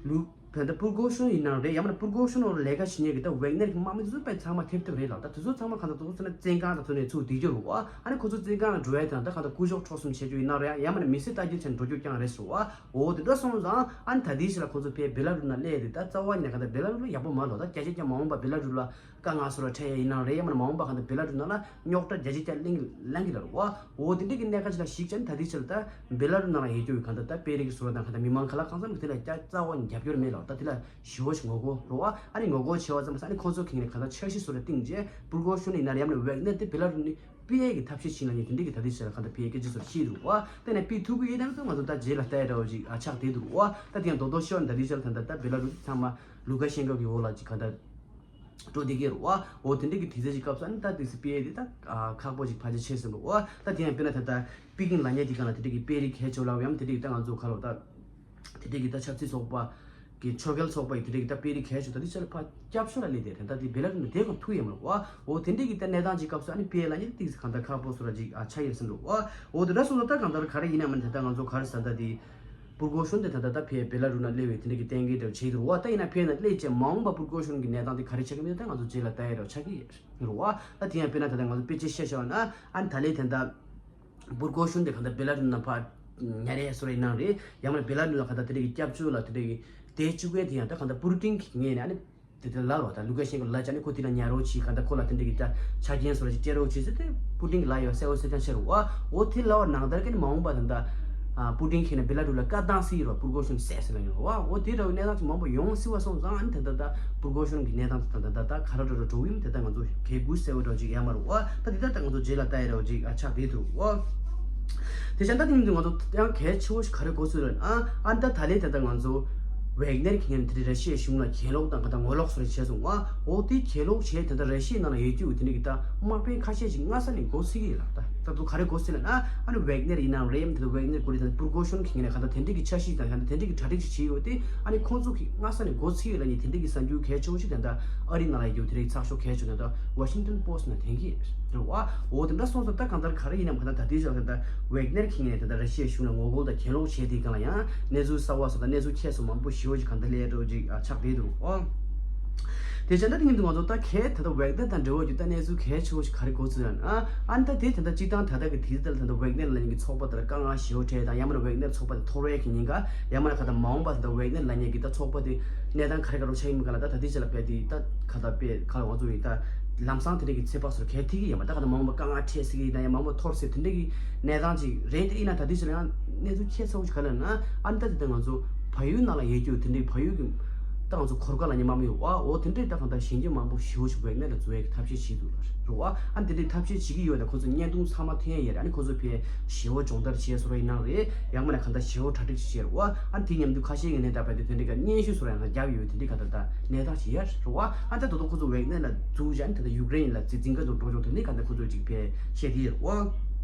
ལུ་བོད་ད་པུར་གོ་ཤོན་ཡིན་ནའང་རེད། ཡང་མིན་པུར་གོ་ཤོན་འོག་ལས་ཀ་བྱེད་མཁན་གྱི་ད་ཝེག་ནེར་གྱི་དམག་མི་དེ་ཚོ་དཔེ་ཚང་མ་ཐེབས་ཐེབས་རེད་ལ། ད་དེ་ཚོ་ཚང་མ་གང་ལྟར་དེ་ཚོ་ཚོ་ན་བཙོན་ཁང་དང་ཚོ་ནས་ཚུར་སྡོད་རྒྱུ་རེད་བ། ཨ་ནི་ཁོ་ཚོ་བཙོན་ཁང་ལ་འགྲོ་ཡས་དང་ད་གང་ལྟར་སྐུ་གཞོགས་འཕྲོག་གསུམ་བྱེད་རྒྱུ་ཡིན་ནའང་རེད། ཡང་མིན་མི་སེར་ལྟ་རྒྱུ་བྱས་ནས་འགྲོ་རྒྱུ་རྐྱང་རེད་ཟེར་བ། འོ་དེ་འདྲ་སོང་ཙང་ཨ་ནི་ད་ལྟའི་ཆ་ལ་ཁོ་ཚོ་ཕེ་བེ་ལ་རུ་ལ་སླེབས་ཏེ་ད་རྩ་བ་ཉིད་ནས་གང་ལྟར་བེ་ལ་རུ་ལ་ཡག་པོ་མ་ལོ། ད་བརྒྱ་ཆ་བརྒྱ་མ་འོངས་པ་བེ་ལ་རུ་ལ་དཀའ་ངལ་སོགས་ར་འཕྲད་ཡས་ཡིན་ནའང་རེད། ཡང་མིན་མ་འོངས་པ་གང་ལྟར་བེ་ལ་རུ་ནང་ལ་རྙོག་དྲ་བརྒྱ་ཆ་བརྒྱ་གླེང་གི་ལང་གི་ལ་རུ་བ། འོ་དེ་འདྲ་གི་གནད་འགག་ཅིག་ལ་གཞིགས་བྱས་ནས་ད་ལྟའི་ཆ་ལ་ད་བེ་ལ་རུ་ནང་ལ་ཡོད་རྒྱུ་གི་གང་ལྟར་ད་པེ་རིག་གི་བཟོ་འདྲ་དང་གང་ལྟར་མི་མང་ག་ལ་གང་འཚམ་གི་དེ་ལ་རྒྱ་རྩ་བ་ནས་རྒྱབ་སྐྱོར་མེད་ལ། ད་དེ་ལ་ཞེ་པོ་ཞིག་ངོ་རྒོལ་རུ་བ། ཨ་ནི་ངོ་རྒོལ་བྱས་པ་ཙམ་ཟད་ཨ་ནི་ཁོ་ཚོ་གིས་ནས་གང་ལྟར་འཆར་གཞི་བཟོ་འདྲ་བཏིང་རྗེས་པུར་གོ་ཤོན་ཡིན་ན་ཡང་ན་ཝེག་ནེར་དེ་བེ་ལ་རུ་ནས་སྤེལ་ཡས་ཀྱི་ཐབས་ཤེས་བྱེད་ལ་ནི་དེ་འདྲ་གི་ད་ལྟའི་ཆ་ལ་གང་ལྟར་སྤེལ་ཡས་སྐད་ཆ་བཟོ་འདྲ་བྱས་འདུག་བ། དེ་ནས་སྤེལ་ཐུབ་ཀྱི་ཡོད་ན་ཚོ་ང་ཚོ་ད་རྗེས་ལ་ལྟ་ཡས་འདྲ་བོ་ཅིག་ཨ་ཆགས་བསྡད་འདུག་བ། ད་དེ་ཡང་རྡོག་རྡོག་ཤོར་ད་ལྟའི་ཆ་ལ་ད་ལྟ་ད་བེ་ལ་རུ་ཚང་མ་ལུ་ཀ་ཤན་ཀོ་གི་འོག་ལ་ཅིག་གང་ལྟར་འགྲོ་བསྡད་ཀྱི་རེད་བ། འོ་དེ་འདྲ་གི་དུས་ཚོད་ཅིག་སྐབས་སུ་ཨ་ནི་ད་དེ་སི་པི་ཨེ་དེ་ད་ཨ་ཁག་པོ་ཅིག་ཕལ་ཆེར་ཆགས་སོང་འདུག་བ། ད་དེ་ཡང་དཔེར་ན་ད་ལྟ་པི་ཀིང་ལབ་མཁན་དེ་གང་ལ་དེ་འདྲ་གི་པེ་རིག་གལ་ཆེ་བ་ལབ་ཡང་དེ་འདྲ་གི་ད་ང་ཚོ་ག་ལ་ད་དེ་འདྲ་གི་ད་ཆབ་སྲིད་ཚོགས་པ་གི་ཕྱོགས་འགལ་ཚོགས་པ་ཡི་དེ་འདྲ་གི་ད་པེ་རིག་གལ་ཆེ་ད་དེ་ཆ་ལ་ཕ་སྐྱབས་ཤོར་ལ་སླེབས་ཏེ་ད་ལྟ་དེ་བེ་ལ་རུ་ནས་དེ་གང་ཐུག་ཡོད་མ་རེད་བ། འོ་དེ་འདྲ་གི་ད་གནས་སྟངས་ཅིག་སྐབས་སུ་ཨ་ནི་པེ་ལ་ཡང་ཏིག་གང་ད་ཁག་པོ་སོ་ར་ཅིག་ཨ་ཆགས་ཡོད་སེམས་འདུག་བ། འོ་དེ་འདྲ་སོང་ཙང་ད་གང་ལྟར་ག་རེ་ཡིན་ན་མིན་ད་ལྟ་ང་ཚོ་ག་རེ་ཟ་ད་དེ། པུར་གོ་ཤོན་དེ་ད་ལྟ་ད་ཕེ་བེ་ལ་རུ་ནང་སླེབས་པའི་དེ་འདྲ་གི་གཏན་འཁེལ་འདྲ་བྱེད་འདུག་བ། ད་ཡིན་ན་ཕེ་ན་སླེབས་རྗེས་མ་འོངས་པ་པུར་གོ་ཤོན་གྱི་གནས་སྟངས་དེ་ག་རེ་ཆགས་ཀྱི་མིན་ད་ང་ཚོ་རྗེས་ལ་ལྟ་ཡ་འདྲ་ཆགས་ཀྱི་རེད་བ། ད་དེ་ཡང་དཔེར་ན་ད་ལྟ་ང་ཚོ་དཔེ་ཆ་བཤད་བཞག་ན་ཨ་ནི་ད་ལན་ད་ལྟ་པུར་གོ་ཤོན་དེ་ག་ད་བེ་ལ་རུ་ནང་ཕར་ཉར་ཡ་སོ་ར་ཡིན་ནའང་རེད། ཡང་མིན་བེ་ལ་རུ་ལ་ག་ད་དེ་འདྲ་གི་སྐྱབས་བཅོལ་ལ་དེ་འདྲ་གི་དེ་བཅུག་པའི་དེ་ཡང་ད་ག་ད་པུར་ཏིན་གྱི་ངོས་ནས་ཨ་ནི། དེ་དེ་ལ་རོ་ད་ལུ་ཀ་ཤན་ཀོ་ལ་ཅ་ནི་ཁོ་དེ་ལ་ཉར་རོགས་བྱེད་ག་ད་ཁོ་ལ་དེ་འདྲ་གི་ད་ཆ་རྐྱེན་སོ་ར་ཅིག་སྤྲད་རོགས་བྱེད་ཟེར་ཏེ་པུ་ཏིན་གི་ལ་ཡོད་གསལ་བོ་གསལ་རྐྱང་ཤར་བ། འོ་དེ་ལ་བ་ནང་ལྟར་གི་ནི་མ་འོངས་པ་དེ་འདྲ་པུ་ཏིན་ཁྱེད་ནས་བེ་ལ་རུ་ལ་བཀའ་བཏང་སྲིད་རོ་པུར་གོ་ཤོན་ཟེར་ཟེར་ལ་ཡོང་བ། འོ་དེ་འདྲ་བའི་གནས་སྟངས་ཅིག་མང་པོ་ཡོང་སྲིད་བ་སོང་ཙང་ཨ་ནི་དེ་འདྲ་ད་པུར་གོ་ཤོན་གི་གནས་སྟངས་དེ་ད་ད་ད་ག་ར་འགྲོ་ར་འགྲོ་ཡིན་དེ་ད་ང་ཚོ་གལ་གུ་གསལ་བོ་འདྲ་ཅིག་ཡ་མ་རུ་བ། ད་དེ་ད་ད་ང་ཚོ་རྗེས་ལ་ལྟ་ཡ་འདྲ་ཅིག་ཨ་ཆགས་བསྡད་འདུག་བ། དེ་བཞིན་ད་དེ་ཉིན་དུ་ང་ཚོ་ཡང་གལ་ཆེ་བོ་ཞིག་ག་རེ་གོ་སྲིད་ལ་ཨ་ཨ་ད་ད་ལན་དེ་ད་ང་ཚོ་ཝེག་ནེར་གྱི་ངན་དེ་རེ་ཤི་ཡའི་གཞུང་ལ་གྱེན་ལོག་དང་ག་ད་ངོ་ལོག་སོགས་བྱས་སོང་བ། འོ་དེ་གྱེན་ལོག་བྱས་དེ་ད་རེ་ཤི་ཡའི་ནང་ལ་ཡོད་རྒྱུ་དེ་འདྲ་གི་ད་དམག་དཔོན་ཁ་ཤས་ཤིག་སྔ་ས་ནས་འགོ་ཚུགས་ཀྱི་ཡོད་ལ། ད་ད་དུ་ག་རེ་གོ་སྲིད་ལ་ན་ཨ་ནི་ཝེག་ནེར་ཡིན་ནའང་རེད་ཡམ་དེ་ད་ཝེག་ནེར་གོ་རེ་ད་པུར་གོ་ཤོན་གྱི་ངན་ག་ད་དེ་འདྲ་གི་འཆར་གཞི་དང་ག་ད་དེ་འདྲ་གི་གྲ་སྒྲིག་ཞིག་བྱས་ཡོད་དེ་ཨ་ནི་ཁོང་ཚོ་གི་སྔ་ས་ནས་འགོ་ཚུགས་ཡོད་ལ་ནི་དེ་འདྲ་གི་གསར་འགྱུར་གལ་ཆེ་བོ་ཞིག་དེ་ད་ཨ་རི་ནང་ལ་ཡོད་རྒྱུ་དེ་རེ་ཚགས་ཤོག་གལ་ཆེ་ན་ད་Washington Post་ནས་ཐོན་གྱི་རེད་བ། འོ་དེ་འདྲ་སོང་ཙང་ད་གང་ལྟར་ག་རེ་ཡིན་ནམ་ག་ད་ད་ལྟའི་ཆར་ད་ཝེག་ནེར་གྱི་ངན་ད་ད་ར་ཤི་ཡའི་གཞུང་ལ་ངོ་རྒོལ་དང་གྱེན་ལོག་བྱས་དེའི་སྒང་ལ་ཡང་གནས་ཚུལ་གསར་བ་སོགས་དང་གནས་ཚུལ་ཁྱད་སོགས་མང་པོ་ཞེ་པོ་ཅིག་གང་ལྟར་སླེབས་འགྲོ་ཅིག་ཆགས་བསྡད་འདུག་ཨོ། དེ་བྱས་ད་དེ་ཉིན་དུ་ང་ཚོ་ད་གལ་ད་ད་ཝེག་ནེར་དང་འབྲེལ་བ་ཡོད་ད་གནས་ཚུལ་གལ་ཆེ་བོ་ཞིག་ག་རེ་གོ་ཚུལ་ཡང་ཨ་ཨ་ད་དེ་ད་ད་སྤྱི་བཏང་ད་ད་གི་དེ་ད་ད་ཝེག་ནེར་ལ་ཉིན་གྱི་ཚོགས་པ་དེར་དཀའ་ངལ་ཞེ་པོ་འཕྲད་དང་ཡང་མིན་ཝེག་ནེར་ཚོགས་པ་དེ་འཐོར་བའི་གི་ཉིན་ག་ཡང་མིན་ག་ད་མ་འོངས་པ་ད་ད་ཝེག་ནེར་ལ་ཉིན་གྱི་ད་ཚོགས་པ་དེ་གནས་སྟངས་ག་རེ་ག་རེ་ཆགས་ཡིན་མིན་ག་ལ་ད་ད་དེ་ཆ་ལ་བས་དེ་ད་ག་ད་པས་ག་ལ་ང་ཚོ་ཡི་ད་ལམ་སང་དེ་འདྲ་གི་ཚེ་དཔག་སོར་གལ་ཐིག་གི་ཡིན་པ་ད་ག་ད་མ་འོངས་པ་དཀའ་ངལ་འཕྲད་སྲིད་གི་ཡིན་ད་ཡང་མ་འོངས་པ་འཐོར་སྲིད་དེ་འདྲ་གི་གནས་སྟངས་ཅིག་རེད། དེ་ཡིན་ན་ད་དེ་ཆ་ལ་ཡང་གནས་ཚུལ་ཁྱད་མཚར་བོ་ཞིག་ག་ལ་ན་ཨ་ནི་ད་དེ་ད་ང་ཚོ་བལ་ཡུལ་ནང་ལ་ཡོད་རྒྱུ་དེ་འདྲའི་བལ་ཡུལ་གྱི་ད་ང་ཚོ་གོར་ཁ་ལ་ཉི་མ་མི་ཡོད་བ། འོ་དེ་འདྲའི་ད་གང་ལྟར་གཞན་གྱི་མང་པོ་ཞེ་པོ་ཞིག་ཝེག་ནེར་ལ་འཛུལ་བའི་ཐབས་ཤེས་བྱེད་འདུག་རེད་བ། ཨ་དེ་འདྲའི་ཐབས་ཤེས་བྱེད་ཀྱི་ཡོད་ན་ཁོ་ཚོ་བརྙན་ཐུང་ཚང་མ་ཐོན་ཡ་ཡར་ཨ་ནི་ཁོ་ཚོ་ཕན་ཞེ་པོ་སྦྱོང་བརྡར་བྱས་སོ་ར་ཡིན་ནང་རེད། ཡང་མིན་ན་གང་ལྟར་ཞེ་པོ་གྲ་སྒྲིག་བྱས་རེད་བ། ཨ་དེ་མཉམ་དུ་ཁ་ཤས་ཀྱི་ནས་ད་བལ་དུ་དེ་འདྲའི་ག་སྙན་ཞུ་སོ་ར་ཡང་རྒྱབ་ཡོད་དེ་འདྲའི་ག་ད་ད་གནས་སྟངས་ཤིག་ཡར་རེད་བ། ཨ་ད་དོ་དོ་ཁོ་ཚོ་ཝེག་ནེར་ལ་འཛུལ་བྱས་ཨ་ནི་ད་ད་ཡུཀ་རེན་ལ་རྩི་འཛིན་ག་ཚོ་འགྲོ་ཆོག་དེ་འདྲའི་ག་ད་ཁོ་ཚོ་ཅིག་ཕན་བཤད་དེ་ཡོད་རེད་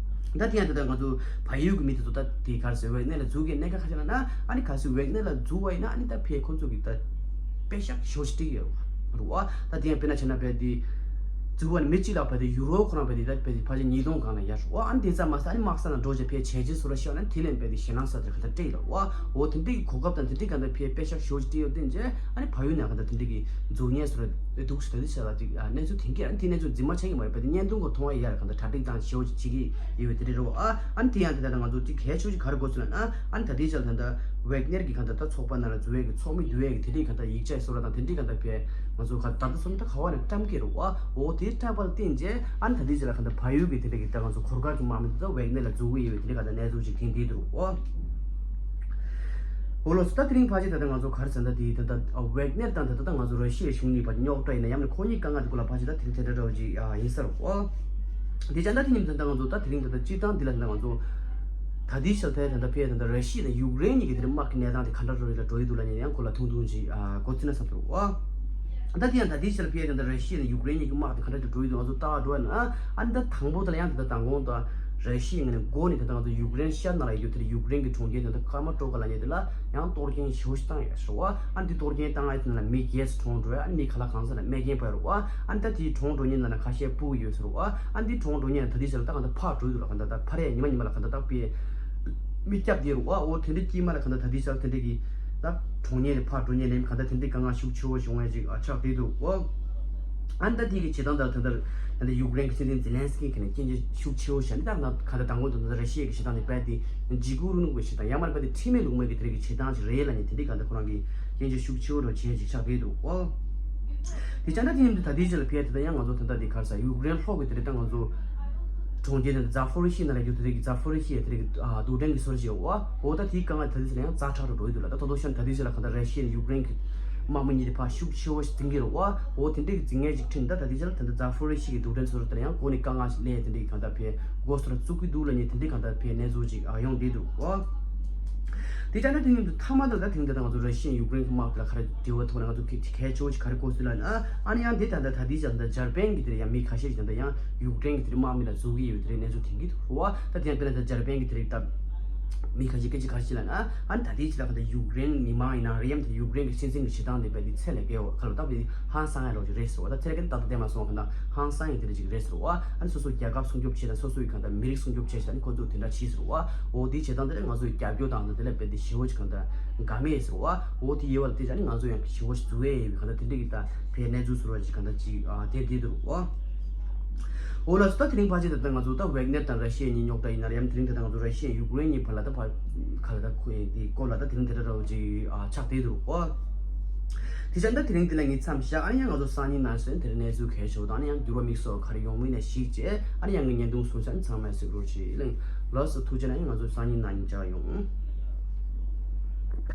བ། ད་དེ་ཡང་ད་ལྟ་ང་ཚོ་བལ་ཡུལ་གྱི་མི་དེ་ཚོ་ད་དེ་ག་རེ་ཟེར་ཝེག་ནེར་ལ་འཛུལ་གྱི་གནད་འགག་ཁ་ཤས་ལ་ན་ཨ་ནི་གལ་སྲིད་ཝེག་ནེར་ལ་འཛུལ་བ་ཡིན་ན་ཨ་ནི་ད་ཕན་ཁོ་ཚོ་གི་ད་དཔེ་ཤག་ཞོ་ཞིག་སྤྲད་ཡོད་རེད་བ། ད་དེ་ཡང་དཔེར་ན་བྱས་ན་བལ་དེ་ གཙོ་བོ་ནི་མི་གཅིག་ལ་བལྟས་ཏེ་ཡུ་རོ་ཁོ་རང་བལྟས་ཏེ་ད་བལྟས་ཏེ་ཕལ་ཆེར་ཉིས་སྟོང་སྒང་ལ་ཡར་ཞུ་བ། ཨ་ནི་དེ་ཙམ་མ་ཟད་ཨ་ནི་དམག་ས་ནང་འགྲོ་བྱས་ཕལ་ཆེར་བྱས་རྗེས་སུ་ར་ཤི་བ་ནི་དེ་ལས་བལྟས་ཏེ་ཞེད་སྣང་ཟ་དེ་ག་ད་སྤྲད་ལ་བ། འོ་དེ་འདྲའི་གོ་སྐབས་དང་དེ་འདྲའི་ག་ད་ཕལ་པེ་ཤག་ཞོ་ཅིག་སྤྲད་ཡོད་དེ་འཇེ། ཨ་ནི་ཕ་ཡུལ་ནས་ག་ད་དེ་འདྲའི་གི་འཛུགས་ཉེས་སུ་ར་འདུག་སུ་ད་དེ་ཆ་ལ་ཅིག་གནས་ཚུལ་དེང་གི་ཨ་ནི་དེ་གནས་ཚུལ་འཛིན་མ་ཆགས་ཀྱི་མ་རེད། བལྟས་ཏེ་བརྙན་ཐུང་གོ་མཐོང་བ་ཡ་ར་ག་ད་གྲ་སྒྲིག་དང་ཞོ་ཅིག་བྱེད་ཀྱི་ཡོད་པའི་དེ་རེད་རོ། ཨ་ཨ་ནི་དེ་ཡང་དེ་ད་ང་ཚོ་ཅིག་གལ་ཆེ་ཅིག་ག་རེ་གོ་སོང་ལ་ན། ཨ་ནི་ད་དེ་ཆ་ལ་ད་ད་ཝེག་ནེར་གི་ག་ད་ད་ཚོགས་པ་ནང་ལ་འཛུལ་བའི་གི་ཚོགས་མི་བསྡུ་བའི་གི་དེ་འདྲའི་ག་ད་ཡིག་ཆ་སོ་ར་དང་དེ་འདྲའི་ག་ད་ཕལ་ང་ཚོ་ག་ད་ད་སོང་ད་ག་བ་ནས་བཀྲམ་གི་རེད་བ། འོ་དེ་བཀྲམ་པ་ལ་བརྟེན་རྗེས་ཨ་ནི་ད་དེ་ཆ་ལ་ག་ད་ཕ་ཡུལ་གི་དེ་འདྲའི་གི་ད་ང་ཚོ་གུར་དཀར་གི་དམག་མི་དེ་ད་ཝེག་ནེར་ལ་འཛུལ་གི་ཡོད་པའི་དེ་འདྲའི་ག་ད་གནས་ཚུལ་ཅིག་ཐོན་བསྡད་འདུག་བ། འོ་ལགས་སོ། ད་དེ་རིང་ཕལ་ཆེར་ད་ལྟ་ང་ཚོ་ག་རེ་ཟེར་ན་ད་དེ་ད་ལྟ་ཝེག་ནེར་དང་ད་ལྟ་ད་ང་ཚོ་ར་ཤི་ཡའི་གཞུང་གཉིས་བར་རྙོག་དྲ་ཡིན་ན་ཡང་ན་ཁོ་གཉིས་དཀའ་ངལ་དེ་སྐོར་ལ་ཕལ་ཆེར་ད་དེ་རིང་དེ་འདྲ་འདྲ་བོ་ཅིག་ཡིན་ས་རེད་བ། དེ་ཙང་ད་དེ་ཉིན་ད་ལྟ་ང་ཚོ་ད་དེ་རིང་ད་ལྟ་སྤྱིར་བཏང་འདི་ལ་ད་ལྟ་ང་ཚོ་ད་ལྟའི་ཆར་ད་ད་ལྟ་ཕལ་ད་ལྟ་ར་ཤི་ཡ་དང་ཡུཀ་རེན་གཉིས་ཀྱི་དེ་རིང་དམག་གི་གནས་སྟངས་དེ་ག་འདྲ་འགྲོ་ཡི་ལ་འགྲོ་ཡི་འདུག་ལ་ཉན་ཡང་ཁོ་ལ་ཐུང་ཐུང་ཅིག་གོ་ཚིག་ན་བསམ་འདུག་བ། ད་དེ་ཡང་ད་ལྟའི་ཆར་ཕལ་ད་ལྟ་ར་ཤི་ཡ་དང་ཡུཀ་རེན་གཉིས་ཀྱི་དམག་དེ་ག་འདྲ་ཅིག་འགྲོ་ཡི་འདུག་ང་ཚོ་ལྟ་བ་འགྲོ་ཡ་ན། ཨ་ནི་ད་དང་པོ་དེ་ལ་ཡང་ད་ལྟ་མདང་དགོང་དང་ར་ཤི་ཡའི་ངོས་ནས་འགོ་ནས་ད་ལྟ་ང་ཚོ་ཡུཀ་རེན་ཤར་ནང་ལ་ཡོད་རྒྱུ་དེ་ཡུཀ་རེན་གྱི་གྲོང་ཁྱེར་དེ་ད་ཀར་མ་ཊོ་ཀ་ལ་ཉེ་དེ་ལ་ཡང་གཏོར་སྐྱོན་ཞེ་པོ་ཞིག་བཏང་ཡོད་ཟེར་བ། ཨ་ནི་དེ་གཏོར་སྐྱོན་བཏང་ཡ་དེ་ནང་ལ་མི་བརྒྱད་ཙམ་གྲོངས་འགྲོ་ཡ། ཨ་ནི་མི་ཁ་ལག་གང་ས་ལ་རྨས་སྐྱོན་ཕོག་ཡོད་རེད་བ། ཨ་ནི་ད་དེ་གྲོངས་འགྲོ་མཁན་ནང་ལ་ཁ་ཤས་སྤུ་གུ་ཡོད་ཟེར་བ། ཨ་ནི་དེ་གྲོངས་འགྲོ་མཁན་ད་དེ་ཟེར་ལ་ད་གང་ལྟར་ཕར་འགྲོ་ཡི་འདུག་ལ་གང་ལྟར་ད་ཕར་ཡ་ཉི་མ་ཉི་མ་ལ་གང་ལྟར་ད་དཔེ་མི་སྐྱབས་དེ་རུ་བ། འོ་དེ་འདྲའི་དཀྱིལ་མ་ལ་གང་ལྟར་ད་དེ་ཟེར་དེ་འདྲའི་གི་ད་གྲོངས་མཁན་རེད། ཕར་འགྲོ་མཁན་རེད། གང་ལྟར་དེ་འདྲའི་དཀའ་ངལ་ཤུགས་ཆེ་བོ་བྱུང་བ་ཅིག་ཨ་ཆགས་བསྡད་འདུག་འོ། ཨ་ནི་ད་དེ་གི་བྱེད་སྟངས་ལྟར་ད་ལྟ་ད་ལྟ་ཡུཀ་རེན་གྱི་སྲིད་འཛིན་ཛེ་ལན་སི་ཀི་གི་ནས་སྐྱོན་བརྗོད་ཤུགས་ཆེ་བོ་བྱས་ནས་ད་ང་ག་ད་དང་པོ་དུ་ད་ལྟ་ར་ཤི་ཡ་གི་བྱེད་སྟངས་དེ་རྦད་དེ་འཇིགས་སྐུལ་རིང་ལུགས་པའི་བྱེད་སྟངས་ཡང་མ་རེད། རྦད་དེ་ཁྲིམས་མེད་ལུགས་མེད་ཀྱི་དེ་རིགས་ཀྱི་བྱེད་སྟངས་ཅིག་རེད་ལབ་ནས་དེ་འདྲའི་ག་ད་ཁོ་རང་གི་སྐྱོན་བརྗོད་ཤུགས་ཆེ་བོ་རུ་བྱས་ཅིག་ཆགས་བསྡད་འདུག་ཨོ། དེ་ཅང་ད་དེ་ཡིན་དུས་ད་ལྟའི་ཆ་ལ་ཕལ་དེ་ད་ཡང་ང་ཚོ་ད་ལྟ་དེ་ག་རེ་ཟ་ཡུཀ་རེན་ལྷོ་གི་དེ་རིགས་ད་ང་ཚོ་གྲོང་ཁྱེར་དེ་ཛ་ཕོ་རི་ཤི་ནང་ལ་ཡོད་དེ་རིགས་ཀྱི་ཛ་ཕོ་རི་ཤི་དེ་རིགས་ཀྱི་རྡུལ་ཕྲན་གྱི་སོར་བཞི་འོ། འོ་ད་དེའི་དཀའ་ངལ་ད་ལྟའི་ཆ་ལ་ཡང་ཛ་དྲག་རུ་འགྲོ་ཡི་འདུག་ལ། ད་ད་དུང་ཤར་ད་ལྟའི་ཆ་ལ་ག་ད་ར་ཤི་ཡ་ཡུཀ་རེན་གྱི་དམག་མི་གཉིས་དེ་ཕར་ཤུགས་ཆེ་བོ་ཞིག་འཛིང་གི་རེད་བ། འོ་དེ་འདྲའི་གི་འཛིང་ངེས་ཅིག་ཁྲིད་ད་ད་ལྟའི་ཆ་ལ་ད་ལྟ་ཛ་ཕོ་རི་ཤི་གི་རྡུལ་ཕྲན་སོ་སོ་དེ་ལ་ཡང་འགོ་ནས་དཀའ་ངལ་ཞིག་སླེབས། དེ་འདྲའི་གི་གང་ལྟར་ཕར་འགོ་སོ་ར་བཙུགས་ཀྱི་འདུག་ལབ་ནས་དེ་འདྲའི་གང་ལྟར་ཕར་གནས་ཚུལ་ཅིག་ཡོང་བསྡད་འདུག་འོ། དེ་ལྟར་ན་དེ་ཡིན་དུས་མཐའ་མ་དེ་ད་དེ་རིང་ད་ལྟ་ང་ཚོ་ར་ཤི་ཡ་ཡུཀ་རེན་གི་དམག་དེ་ལ་ག་རེ་འབྲེལ་བ་ཐོག་ནས་ང་ཚོ་གི་གལ་ཆེ་བོ་ཞིག་ག་རེ་གོ་སྲིད་ལབ་ན། ཨ་ནི་ཡང་དེ་ད་ལྟ་ད་ལྟའི་ཆ་ད་ལྟ་འཇར་པན་གི་དེ་ལ་ཡང་མི་ཁ་ཤས་ཤིག་ད་ལྟ་ཡང་ཡུཀ་རེན་གི་དེ་རིང་དམག་མི་ལ་འཛུལ་གི་ཡོད་དེ་རིགས་གནས་ཚུལ་ཐོན་གི་འདུག་བ། ད་དེ་ཡང་དཔེར་ན་ད་འཇར་པན་གི་དེ་རིགས་ད་མི་ཁ་ཤས་སྐད་ཆ་ག་རེ་བཤད་ལབ་ན། ཨ་ནི་ད་ལྟའི་ཆ་ལ་ག་ད་ཡུཀ་རེན་མི་མང་ཡིན་ན་རེད། ཡང་དེ་ཡུཀ་རེན་གི་སྲིད་འཛིན་གི་བྱེད་སྟངས་དེ་རྦད་དེ་ཚད་ལས་བརྒལ་བ་ག་ལ་ད་དཔེ་ཧང་སང་ཡ་རོགས་ཅིག་རེད་ཟེར་བ། ད་ཚད་ལས་བརྒལ་ད་ལྟ་དེ་མ་སོང་བ་ག་ད་ཧང་སང་ཡ་དེ་འདྲ་ཅིག་རེད་ཟེར་བ། ཨ་ནི་སོ་སོ་རྒྱལ་ཁབ་སྲུང་སྐྱོབ་བྱེད་དང་སོ་སོའི་གང་ལྟར་མི་རིགས་སྲུང་སྐྱོབ་བྱེད་ཟེར་ནི་ཁོ་ཚོས་དེ་འདྲ་བྱས་ཟེར་བ། འོ་དེའི་བྱེད་སྟངས་དེ་ལ་ང་ཚོའི་རྒྱབ་སྐྱོར་དང་དེ་ལ་རྦད་དེ་ཞེ་བོ་ཅིག་གང་ལྟར་དགའ་མེད་ཟེར་བ། འོ་དེ་ཡོད་བ་ལ་དེ་ཅང་ནི་ང་ཚོ་ཡང་ཞེ་བོ་ཅིག་འཛུལ་ཡས་ཡོད་པའི་གང་ལྟར་དེ་འདྲ་གི་ད་ཕའི་གནས་ཚུལ་ཟེར་བ་ཅིག་གང་ལྟར་ཅིག་ཨ་དེ་དེ་འདུག་འོ། འོ་ལགས་སོ། ད་དེ་རིང་ཕལ་ཆེར་ད་ལྟ་ང་ཚོ་ད་ཝེག་ནེར་དང་ར་ཤི་ཡའི་གཉིས་རྙོག་དྲ་ཡིན་ན་རེད། ཡང་དེ་རིང་ད་ལྟ་ང་ཚོ་ར་ཤི་ཡ་ཡུཀ་རེན་གཉིས་བར་ལ་ད་ཕར་ག་ལ་ད་ཁོའི་དེ་སྐོར་ལ་ད་དེ་རིང་དེ་འདྲ་འདྲ་བོ་ཅིག་ཨ་ཆགས་བསྡད་འདུག་འོ། དེ་ཅང་ད་དེ་རིང་འདི་ལ་ངས་མཚམས་བཞག་ཨ་ནི་ཡང་ང་ཚོ་སང་ཉིན་ནང་སོན་དེ་རིང་གནས་ཚུལ་གལ་ཆེ་བོ་དང་ཨ་ནི་ཡང་འགྱུར་བ་དམིགས་སུ་ག་རེ་ཡོང་མིན་ལ་གཞིགས་བྱས་ཨ་ནི་ཡང་ངའི་བརྙན་ཐུང་སོང་ཙང་ཚང་མས་གཟིགས་རོགས་བྱེད། ལགས་སོ། ཐུགས་རྗེ་གནང་། ཡང་ང་ཚོ་སང་ཉིན་ནང་མཇལ་ཡོང་།